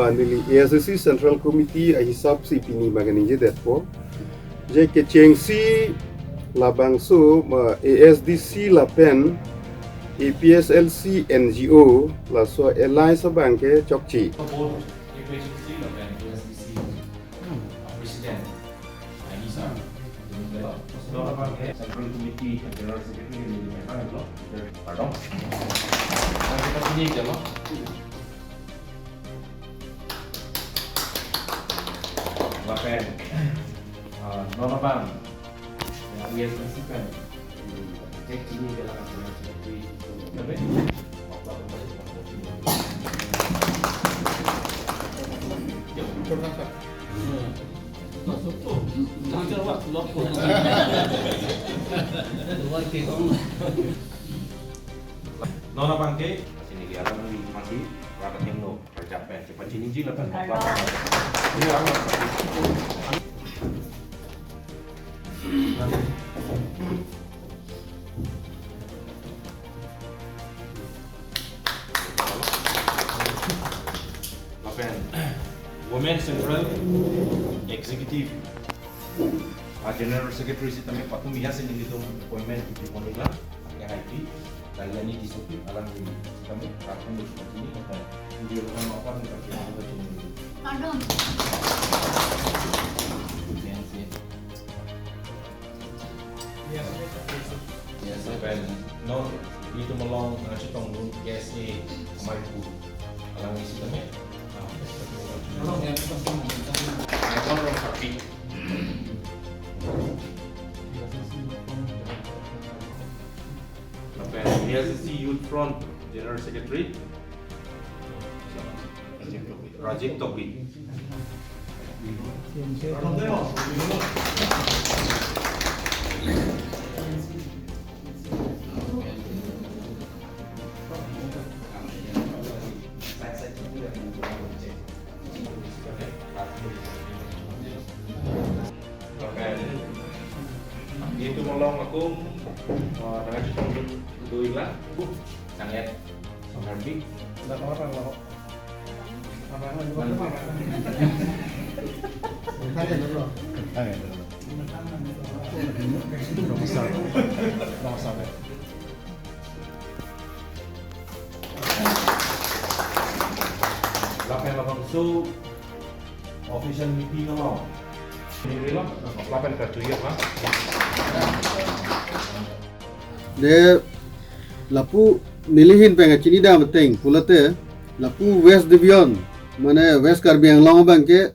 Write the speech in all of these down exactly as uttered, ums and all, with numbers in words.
Neli A S D C Central Committee ahisap si pini abang ningjedetpo. Je kechengsi labangso ma A S D C lapen A P S L C N G O laso alliance abangke chokche. Board A P S L C lapen A S D C President. Aini sa. Lapen Central Committee General Secretary ni ni kan lo. Pardon. Kita sini aja lo. Lapen, ah, non abang, ya, U S M C kan, cek sini aja lah, kan, General Secretary. Tapi, non abangke, sini dia akan mandi, rapat yang no, kerja pen, cepat sini ji lah kan. Iya. Lapen Women Central Executive, ah, General Secretary sitame patum ya sini nelitum appointment di Monila, yang I P, dan lani di Sopi, alang di sitame, patum di sini, apa, di rumah apa, di rumah apa, cuma di. Pardon. Yang si. Yes, sir. Non, nelitum along, ah, chetongdun, yes, eh, amai pu. Alang isi kami. Along yang chetongdun. Along sapi. Lapen A S D C Youth Front General Secretary Rajiv Tokbi. Nelitum along akum, eh, nangchetongdun do-ik la, sanget, sangharbik. Nggak orang lah. Orang yang bukan orang. Tanya dulu. Tanya dulu. Nggak usah. Nggak usah, Beb. Lapen labangso official meeting along. Ini lo, lapen kartu ya, Pak. De lapu nelihin pen kachinidam ateng pulote lapu West Division, mane West Karbi Anglong abangke,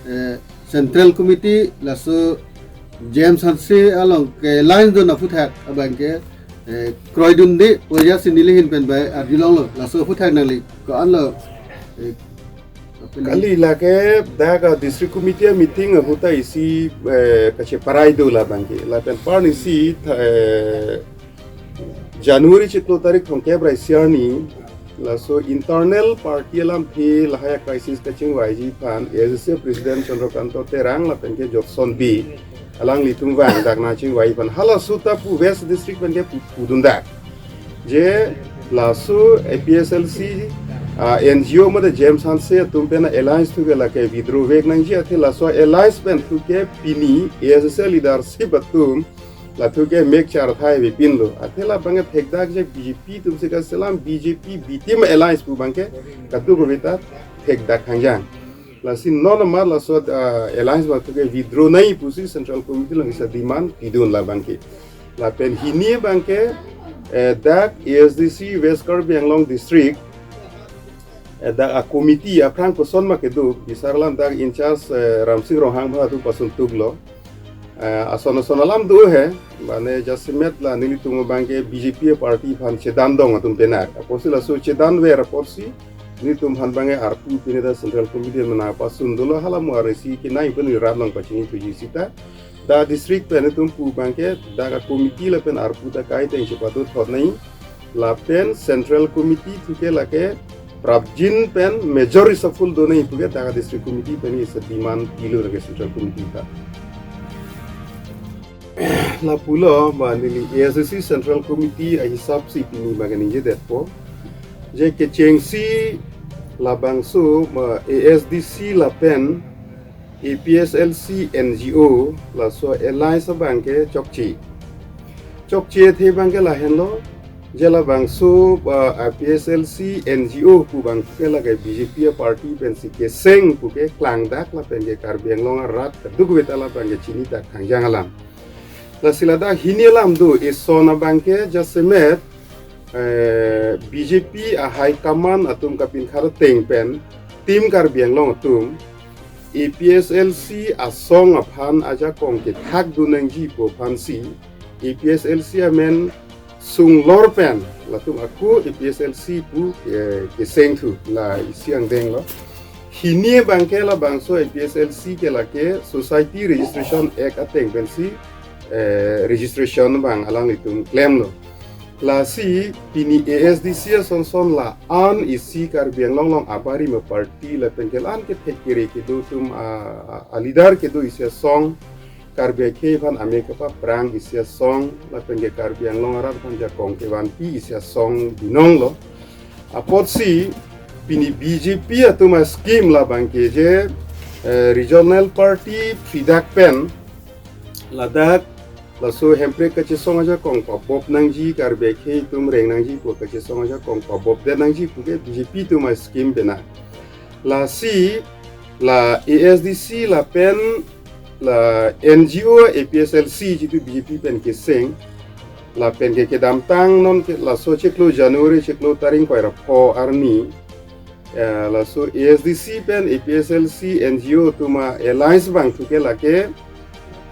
eh, Central Committee laso James Hanse along ke alliance dun aphuthak abangke, eh, kroidunde pu ajat si nelihin pen bai arjulonglo, laso aphuthak nangli ko-anlo, eh, kali lake dak a district committee meeting ahut ta isi, eh, kacheparai do labangke. Lapen arnisi, eh, January chiklo tarik thomkep ra isi arni, laso internal party alamthe lahai crisis kachingvaiji aphan A S D C President Chandrakanta Terang lapen ke Jotson Bey alanglitum vang dak nangchingvai aphan. Halaso ta pu West District pen ke pu-, pudun dak. Je laso A P S L C, ah, N G O mate James Hanse atum pen alliance thu ke lake withdraw vek nangji, athe laso alliance pen thu ke pini A S D C leadership atum la thu ke mek charthai vepinlo. Athe labangke thekdak je B J P atum si kaselam, B J P B team alliance pu abangke katu ko vita thekdak khangjang. Lasi non amat laso, ah, alliance abang thu ke withdraw nangji pusi Central Committee along isi demand pidun labangke. Lapen hini abangke, eh, dak A S D C West Karbi Anglong District, eh, dak a committee aphrang koson ma kedo, bisar alam dak in charge, eh, Ramsing Ronghang bha tu pasun tuklo. Eh, ason ason alam do he, mane jasemet la nelitum abangke B J P party aphan chedan dong atum penak. Apotsi laso chedan ver apotsi nelitum aphan abangke arpu pine ta Central Committee mena pasun dolo, hala mo aresi ke nai pen rat long pachini tuji sita. Dak district pen nelitum pu abangke dak a committee lapen arpu ta kaiteng chepadot thot nangji. Lapen Central Committee thu ke lake prapjin pen major reshuffle do nangji pu ke dak a district committee pen isi demand pilo lake Central Committee ta. Lapulo ma neli A S D C Central Committee ahisap si pini abang ningjedetpo. Je kechengsi Labangso, uh, A S D C lapen A P S L C N G O laso alliance abangke chokche. Chokche athe abangke lahenlo, je labangso, uh, A P S L C N G O pu abangke lake B J P a party pensi keseng puke klangdak lapenke Karbi Anglong arat kadokave ta labangke chinidak thangjang alam. Lasi ladak hini alam do, eson abangke jasemet, eh, B J P a high command atum kapinkhat ateng pen Team Karbi Anglong atum A P S L C asong aphan ajakong kethakdun nangji pu aphansi A P S L C amen sunglor pen latum ako A P S L C pu, eh, kesengthu, la isi angdenglo. Hini abangke labangso A P S L C ke lake Society Registration Act ateng pensi, eh, registration abang alanglitum klemlo. Lasi pini A S D C asonson la-an isi Karbi Anglong along abarim a party lapenke la-an kethek kere kedo atum a, a, a leader kedo isi asong, Karbi akhei aphan ame kapaprang isi asong lapenke Karbi Anglong arat aphan jakong kevanpi isi asong binonglo. Apotsi pini B J P atum a scheme labangke je, eh, regional party phidak pen ladak laso Hemprek kachesong ajakong pabop nangji, Karbi akhei atum reng nangji pu kachesong ajakong pabopdet nangji puke B J P atum a scheme bena. Lasi la A S D C lapen la N G O A P S L C jitu B J P pen keseng, lapenke kedamtang non ke laso chiklo January chiklo tarik ingkoi ra pho arni, eh, laso A S D C pen A P S L C N G O atum a alliance abangthu ke lake,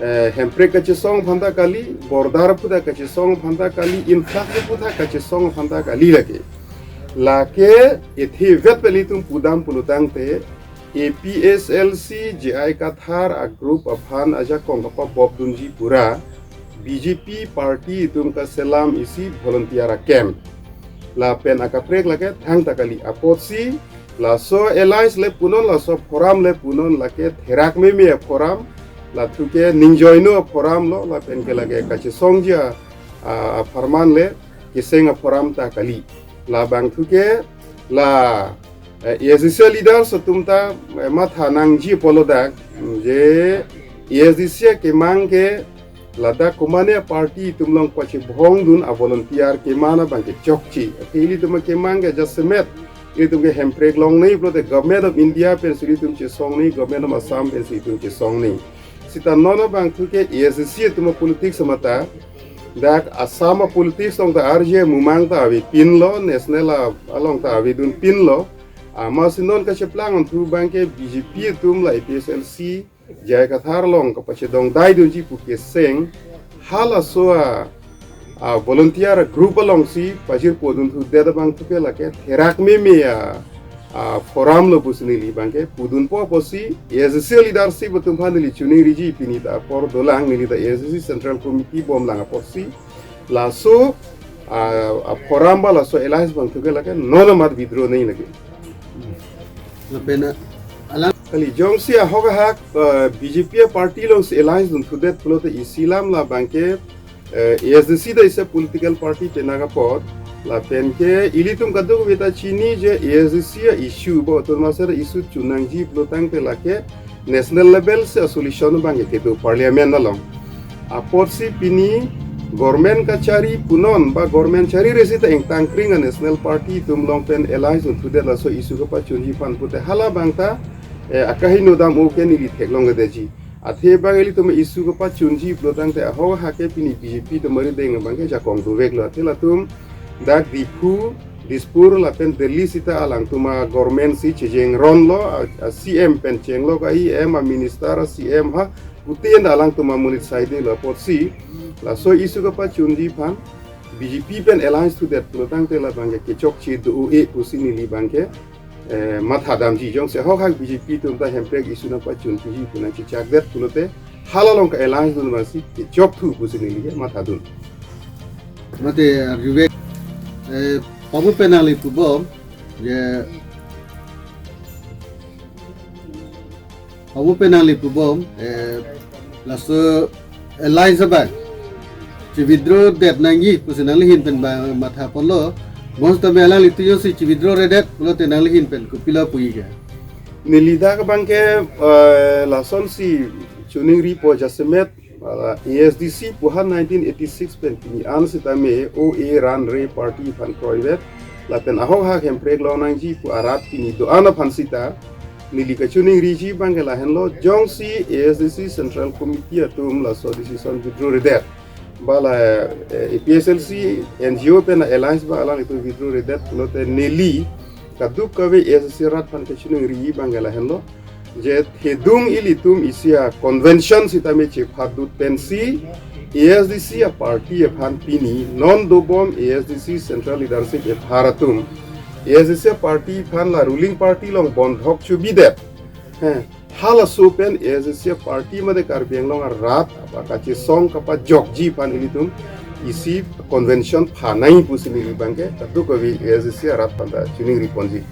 eh, Hemprek kachesong aphan ta kali, border aphuthak kachesong aphan ta kali, influx aphuthak kachesong aphan ta kali lake. Lake ithivet pen ilitum pudam pulotangte, A P S L C J I Kathar a group aphan ajakong kapabopdunji pura B J P party atum kaselam isi volunteer a camp. Lapen akaprek lake thangta kali, apotsi laso alliance le punon, laso forum le punon, lake therak meme a forum, lathuke ningjoino a forum lo, lapenke lake kachesongji a, a, a pharman le keseng a forum ta kali. Labangthuke la, eh, A S D C leaders atum ta, eh, matha nangji pulo dak, mm, je A S D C akemang ke ladak komane party atum along pachebhongdun a volunteer keman abangke chokche. Athe ilitum akemang ke jasemet ilitum ke Hemprek longnei pulote Government of India pensi ilitum chesongnei, Government of Assam pensi itum chesongnei. Sita non abangthuke A S D C atum a politics mata, dak Assam a politics along ta arje mumang ta avepinlo, national a, along ta avedunpinlo. Amatsi non kacheplang-onthu abangke B J P atum la A P S L C J I Kathar along kapachedongdaidunji pu keseng, halaso a, a volunteer group alongsi pajirpodunthudet abangthuke lake therak meme a, a forum lo pusi neli abangke pudunpo, apotsi A S D C leadership atum aphan neli chuning riji, pini ta apor dolang, neli ta A S D C Central Committee bomlang apotsi laso a, a forum ba laso alliance abangthuke lake non amat withdraw nangji lake. Lapen, ah, alang kali jongsi ahok ahak, eh, B J P a party alongsi alliance dunthudet pulote isi alam, labangke, eh, A S D C ta isi a political party penang apot, lapenke ilitum kadokave ta chini je A S D C a issue ba autonomous a issue chunangji pulotangte lake national level si a solution abangke kedo parliament along. Apotsi pini government kachari punon ba government charire sita ingtangkring a national party atum along pen alliance dunthudet laso issue kapachunji aphan pute halabang ta, eh, akahingno dam-o ke neli theklongledetji. Athe abang ilitum issue kapachunji pulotangte ahok ahak ke pini B J P atum arideng abangke jakong doveklo. Athe latum dak Diphu, Dispur lapen Delhi sita alangtum a government si chejengronlo, a, a C M pen chenglok a E M, a minister, a C M ha, uten alangtum amonit saidelo, apotsi laso issue kapachunji aphan B J P pen alliance thudet pulotangte labangke kechokche do-o-e pusi neli abangke, eh, matha damji. Jongsi ahok ahak B J P atum ta Hemprek issue nangpachunpiji pu nangchechakdet pulote hala along ka-alliance dun abangsi kechokthu pusi neli ke mathadun. Mate arjuvek, eh, pamu pen nangli pubom, je pamu pen nangli pubom, eh, laso alliance abang che-withdraw det nangji pusi nangli ahin pen abang mathaponlo, Bonsitame alanglitum jongsi chi-withdraw redet pulote nanglihin pen kopilo puji ke? Neli dak abangke, eh, lasonsi choningripo jasemet, ah, A S D C pu aphan nineteen eighty-six pen pini an sitame O A ran re party aphan kroivet, lapen ahok hak Hemprek longnangji pu arat pini do-an aphan sita neli kachoningriji abangke lahenlo, jongsi A S D C Central Committee atum laso decision withdraw redet, ba la, eh, A P H L C N G O pen alliance ba alanglitum withdraw redet pulote neli kadokave A S D C arat aphan kachiningri abangke lahenlo, je thedung ilitum isi a-convention sitame chephatdut pensi A S D C a-party aphan pini non dobom A S D C Central Leadership aphan atum A S D C a-party aphan la ruling party along bondhok chobidet. He, halaso pen A S D C a-party mate Karbi Anglong arat apa kachesong kapajokji aphan ilitum isi convention phanai pusi neli abangke kadokave A S D C arat aphanta choningri ponji.